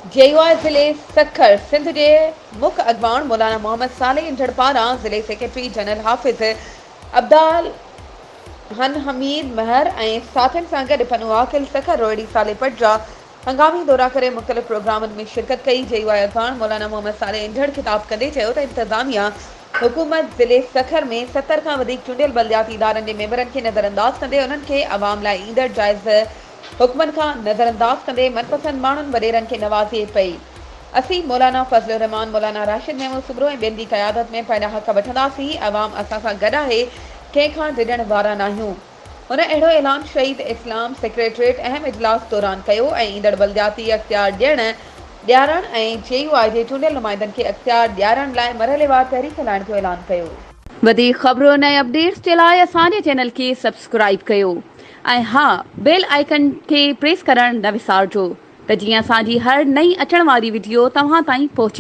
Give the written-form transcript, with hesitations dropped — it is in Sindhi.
جي يو آء ضلعي سکر سنڌ جي مک اڳواڻ مولانا محمد صالح انڍڙ پاران ضلعي سيڪريٽري جنرل حافظ عبدال حن حميد مهر ۽ ساٿين سان گڏ پنوعاقل سکر روهڙي صالح پٽ جا هنگامي دورا ڪري مختلف پروگرامن ۾ شرڪت ڪئي. جي يو آء اڳواڻ مولانا محمد صالح انڍڙ خطاب ڪندي چيو ته انتظاميا حڪومت ضلعي سکر ۾ 70 کان وڌيڪ چونڊيل بلدياتي ادارن جي ميمبرن کي نظرانداز ڪندي انهن کي عوام لاء ايندڙ جائز حڪمن کان نظرانداز ڪندي من پسند ماڻهن وڏيرن کي نوازي پئي. اسين مولانا فضل الرحمان، مولانا راشد محمود سومرو ۽ ٻين جي قيادت ۾ پنهنجا حق وٺنداسين، عوام اسان سان گڏ آهي، ڪنهن کان ڊڄڻ وارا ناهيون. هن اهڙو اعلان شهيد اسلام سيڪريٽريٽ اهم اجلاس دوران ڪيو ۽ ايندڙ بلدياتي اختيار ڏيڻ ڏيارڻ ۽ جي يو آء جي چونڊيل نمائندن کي اختيار ڏيارڻ لاء مرحليوار تحريڪ هلائڻ جو اعلان ڪيو. وڌيڪ خبرن ۽ اپڊيٽس جي لاء اسان جي چينل کي سبسڪرائيب ڪيو ۽ ها بيل آئيڪن کي پريس ڪرڻ نه وسارجو ته جيئن اسان جي هر نئين اچڻ واري وڊيو توهان تائين پهچي.